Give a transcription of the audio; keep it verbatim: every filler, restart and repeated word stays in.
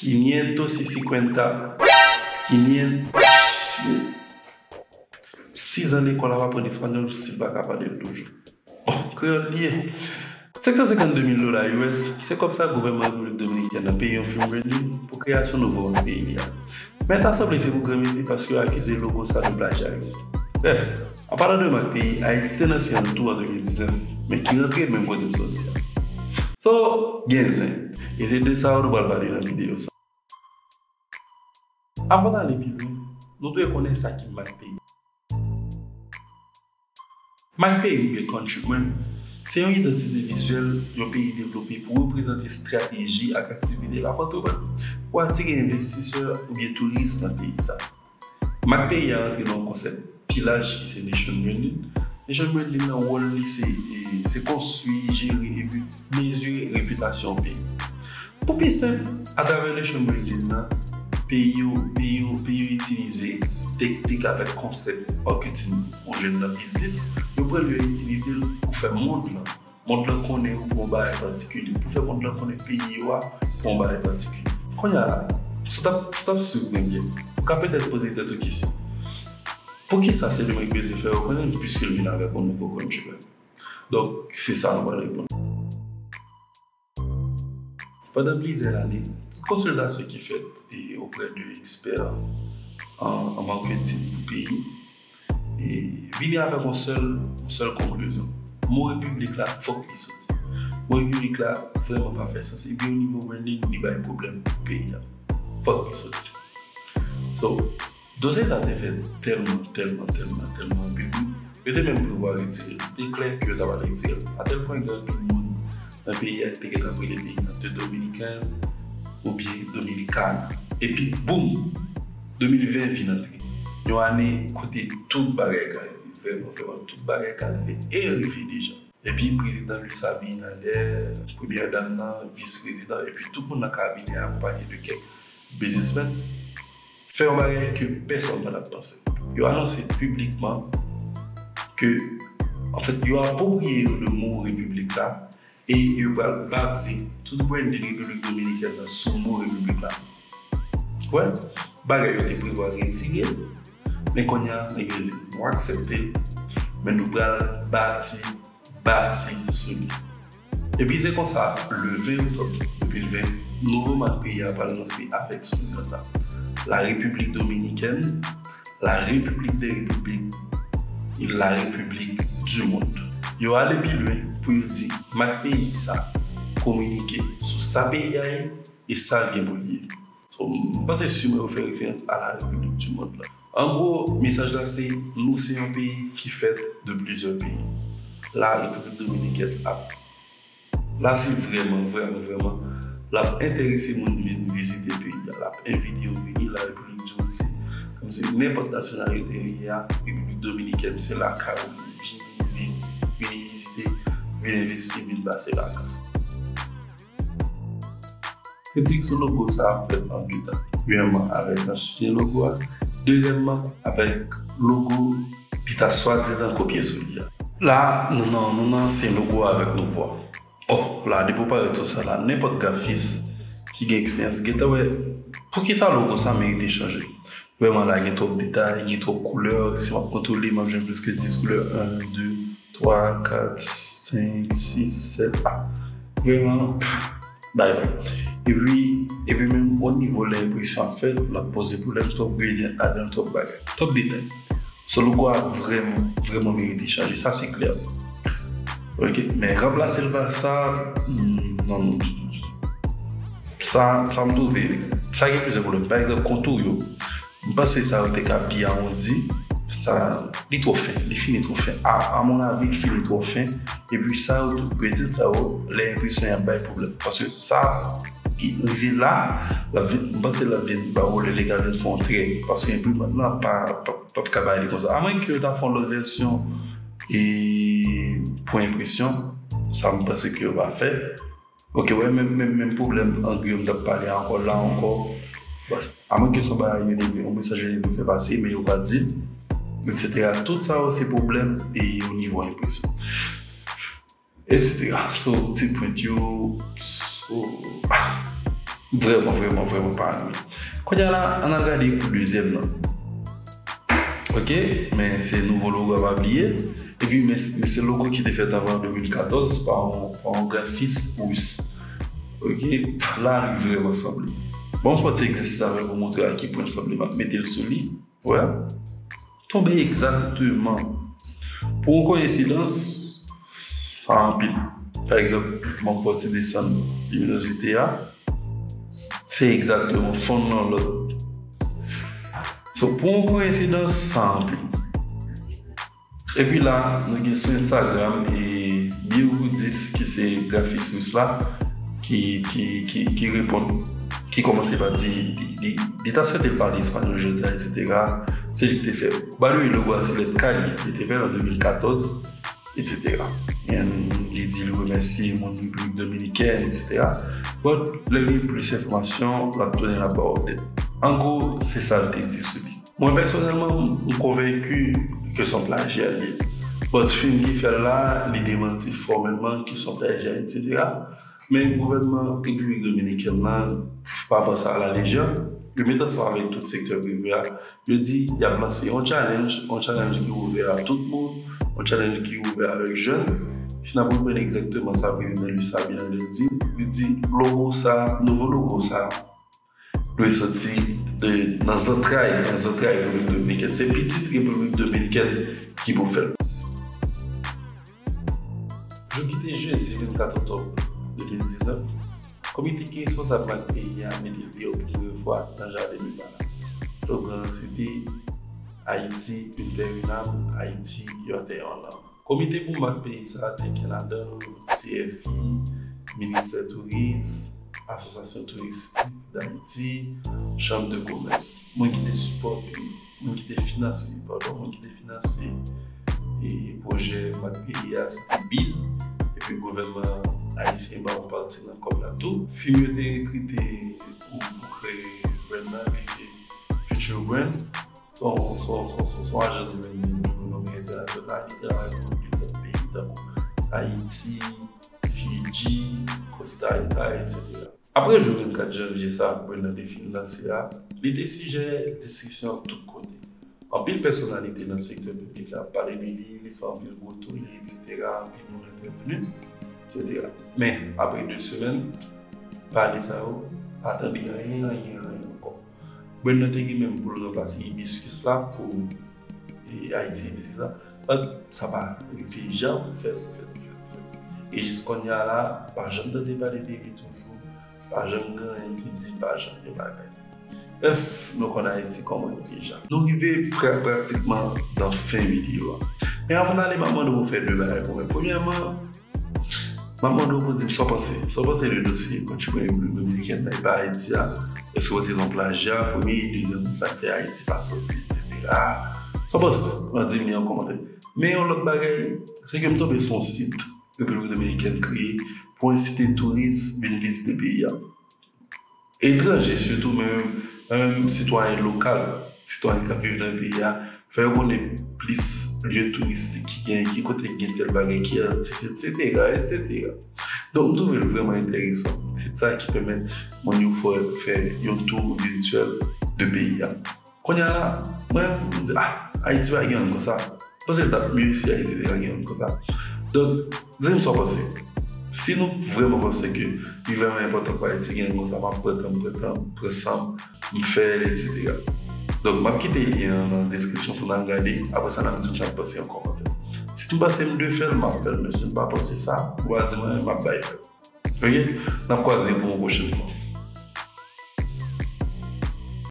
Quinientos y cincuenta. Quinientos. Sis an lekòl ap aprann espanyòl, si l pa ka pale l toujou. Bon, kreyòl li ye. Senk san senkannde mil dola U S, se kòb sa gouvènman Repiblik Dominikèn nan peye yon fim branding pou kreyasyon nouvo bank peyi li a. Men ta sanble se pou granmesi paske yo akize logo sa de plajyaris. Brèf, an palan de bank peyi, Ayiti te nan sye an tou an de mil diznèf, men ki rantre menm kote l soti a. So, gen zen. E se de sa yo nou pral pale nan videyo sa. Avan n ale pi lwen, nou dwe konnen sa ki mak peyi. Mak peyi oubyen country brand se yon idantite vizyèl yon peyi devlope pou reprezante estrateji ak aktivite l ap antreprann pou atire envestisè oubyen touris nan peyi sa. Mak peyi a rantre nan yon konsèp pi laj ki se nation branding. Nation branding nan wòl li se, e, se konstwi, jere epi mezire repitasyon yon peyi. Pou pi senp, atravè nation branding nan, peyi yo, peyi yo, peyi yo itilize teknik avèk konsèp marketing pou jwenn nan biznis, yo pran l yo itilize l pou fè mond lan, mond lan konnen ou pou yon bagay patikilye, pou fè mond lan konnen peyi yo a pou yon bagay patikilye. Kounye a la, si w t ap, si w t ap swiv mwen byen, ou ka petèt poze tèt ou kesyon, poukisa se li mwen ki bezwen fè yo konnen, piske l vin avèk yon nouvo country brand? Donk, se sa nou pral reponn. Pandan plizyè lane, tout konsiltasyon ki fèt e oprè de ekspè an, an maketing pou peyi, e vini avèk yon sèl, yon sèl konklizyon. Mo repiblik la, fòk li soti. Mo repiblik la vrèman pa fè sans. Epi o nivo branding, li bay pwoblèm pou peyi a. Fòk li soti. So, dosye sa te fè tèlman, tèlman, tèlman, tèlman anpil bri. Yo te menm prevwa retire l. Te klè ke yo ta pral retire l. Atèl pwen gen anpil moun nan peyi a ki te gentan ap rele peyi a The Dominican oubyen Dominicana. Epi, boum! De mil ven vin antre. Yon ane kote tout bagay ka rive. Vrèman, vrèman, tout bagay ka rive. E rive deja. Epi prezidan Luis Abinader, premyè dam nan, vis prezidan, epi tout moun nan kabinè a akonpanye de kèk biznismenn, fè yon bagay ke pèsonn pa t ap panse. Yo anonse piblikman ke, anfèt, yo apwopriye yo de mo repiblik la e yo pral bati tout branding Repiblik Dominikèn nan sou mo repiblik la. Wè, bagay yo te prevwa retire l, men kounye a, nèg yo di, nou aksepte l, men nou pral bati, bati sou li. Epi se konsa, le ven oktòb de mil ven, nouvo mak peyi a pral lanse avèk slogan sa, La République dominicaine, la République des républiques, et la République du monde. Yo ale pi lwen pou yo di mak peyi sa kominike sou sa peyi a ye e sa l gen pou l ye. So, m panse siman yo fè referans a la République du monde la. An gwo, mesaj la se, nou se yon peyi ki fèt de plizyè peyi. La Repiblik Dominikèn ap, la se vrèman, vrèman, vrèman, l ap enterese moun vin vizite peyi a. L ap envite yo vini, la Repiblik du monde se, kòmsi nenpòt nasyonalite ou ye a, Repiblik Dominikèn se lakay ou, vini, vini, vini vizite, vin envesti, vin pase vakans. Kritik sou logo sa ap fèt an de tan. Premyèman, avèk ansyen logo a. Dezyèmman, avèk logo li ta swadizan kopye sou li a. La, nou nan, nou nan ansyen logo a avèk nouvo a. Bon, la, depi w parèt sou sa la, nenpòt grafis ki gen eksperyans gentan wè poukisa logo sa merite chanje. Vrèman, la, gen twòp detay, gen twòp koulè. Si m ap kontwole, m ap jwenn plis ke dis koulè. En, de, twa, kat, senk, sis, sèt. Ah, vrèman, pff, bay, bay. Epi, epi menm o nivo lè enpresyon ap fèt, l ap poze pwoblèm, twòp gradient ladan l, twòp bagay, twòp detay. So, logo a vrèman, vrèman merite chanje, sa se klè. Ok, men ranplase l pa sa, hmm, non, non, ditou, ditou. Sa, sa m twouve, sa gen plizyè pwoblèm. Pa egzanp, kontou yo. M panse sa yo te ka pi awondi. Sa, li twò fen. Li fini twò fen. A, a mon avi, li fini twò fen. Epi sa yo tou, gradient sa yo, lè enpresyon y ap bay pwoblèm. Paske sa, ki rive la, l ap vin, m panse l ap vin ba ou lè li ka vin fè yon trè. Paske enprimant lan pa, pa, p ap ka bay li konsa. Amwenke yo ta fè yon lòt vèsyon e pou enpresyon, sa m panse ke yo va fè. Ok, wè, menm, menm, menm pwoblèm angri yo m t ap pale ankò la ankò. Bon, amwenke se yon bagay yo te vle, yon mesaj yo te vle fè pase, men yo pa di l, etsetera. Tout sa yo se pwoblèm e o nivo enpresyon, etsetera. So, ti pwent yo, so, ah, Vrèman, vrèman, vrèman pa renmen. Kounye a la, ann al gade pou dezyèm nan. Ok, men se nouvo logo a, pa bliye. Epi, men, men se logo ki te fèt anvan an de mil katòz pa yon, pa yon grafis ris. Ok, la li vrèman sanble. Bon, m fè yon ti egzèsis avè w pou montre a ki pwen l sanble. M ap mete l sou li. Wè, tonbe egzakteman. Pou yon koyensidans, sa anpil. Pa egzanp, m ap fè yon ti desann liminozite a. Se egzakteman fon nan lòt. So, pou yon koyensidans, sa anpil. Epi la, nou gen sou Instagram e Bill Woodis, ki se grafis ris la, ki, ki, ki, ki reponn, ki kòmanse pa di, li, li, li ta swete l pale espanyòl jodi a, etsetera. Se li ki te fè. By the way, logo a se lèt K li, li te fè l an de mil katòz, etsetera. And li di li remèsye moun Repiblik Dominikèn, etsetera. But, lè l gen plis enfòmasyon, l ap tounen l ap ba w update. An gwo, se sa l te di sou li. Mwen pèsonèlman, m konvenki ke se yon plajya li ye. But fim ki fè l la, li demanti fòmèlman ke se yon plajya, etsetera. Men gouvènman Repiblik Dominikèn nan pa pran sa alalejè. Yo met ansanm avèk tout sektè prive a. Yo di y ap lanse yon challenge, yon challenge ki ouvè a tout moun, yon challenge ki ouvè avèk jèn. Si n ap reprann egzakteman sa prezidan Luis Abinader di, li di logo sa, nouvo logo sa, dwe soti de, nan zantray, nan zantray Repiblik Dominikèn. Se pitit Repiblik Dominikèn ki pou fè l. Jou ki te jedi vennkat oktòb de mil diznèf, komite ki responsab mak peyi a mete l deyò pou premye fwa nan jaden deba a. Slogan an se te Haïti, une terre, une âme, Ayiti, yon tè, yon nanm. Komite pou mak peyi sa a te gen ladan l C F I, Ministè Touris, Asosyasyon Touristik Dayiti, Chanm de Komès. Moun ki te sipòte, moun ki te finanse, padon, moun ki te finanse e pwojè mak peyi a, se te Bill, epi gouvènman ayisyen ba yon pati nan kòb la tou. Fim yo te rekrite pou, pou kreye brand nan, ki se Future Brand. Se yon, se yon, se yon, se yon, se yon ajans branding ki renome entènasyonal, ki travay pou anpil lòt peyi, tankou Ayiti, Fiji, Costa Rica, etsetera. Apre jou vennkat janvye sa brand nan te fin lanse a, li te sijè diskisyon tout kote. Anpil pèsonalite nan sektè piblik la ap pale de li, li fè anpil gwo tole, etsetera. Anpil moun entèvni, etsetera. Men, apre de semèn, pale sa yo, pa tande anyen, anyen, anyen ankò. Brand nan te gen menm pou l ranplase Hibiscus la pou, e, Haïti Hibiscus la. But sa pa rive janm fèt, fèt, fèt, fèt. E jis kounye a la, pa janm tande pale de li toujou. Pa janm gen anyen ki di, pa janm gen bagay. Brèf, nou konn Ayiti kòman li deja. Nou rive pra-, pratikman nan fen videyo a. Men avan n ale, m ap mande w pou fè de bagay pou mwen. Premyèman, m ap mande w pou di m sa w panse. Sa w panse de dosye kontribyan Repiblik Dominikèn nan, e pa Ayiti a? Èske w panse se yon plajya, premye? Dezyèm, sa k fè Ayiti pa soti, etsetera? Sa w panse? Ann di m li an kòmantè. Men yon lòt bagay, se ke m tonbe sou yon sit Repiblik Dominikèn kreye pou ensite touris vin vizite peyi a. Etranje sitou, men menm sitwayen lokal, sitwayen k ap viv nan peyi a, fè yo konnen plis lye touristik ki gen, ki kote ki gen tèl bagay, ki atis, etsetera, etsetera. Donk, m twouve l vrèman enteresan. Se sa ki pèmèt moun yo fè, fè yon tou vityèl de peyi a. Kounye a la, mwen, m di, ah, Ayiti pa gen yon konsa. Panse l t ap mye si Ayiti te ka gen yon konsa. Donk, di m sa w panse. Si nou vrèman panse ke li vrèman enpòtan pou Ayiti gen yon konsa, m ap pran tan m, pran tan m, pran san m, m fè l, etsetera. Donk, m ap kite lyen an nan deskripsyon pou n al gade. Apre sa, n ap di m sa n panse an kòmantè. Si nou panse m dwe fè l, m ap fè l. Men si nou pa panse sa, nou pa di m anyen, m ap bay fè l. Ok? N ap kwaze pou yon pwochèn fwa.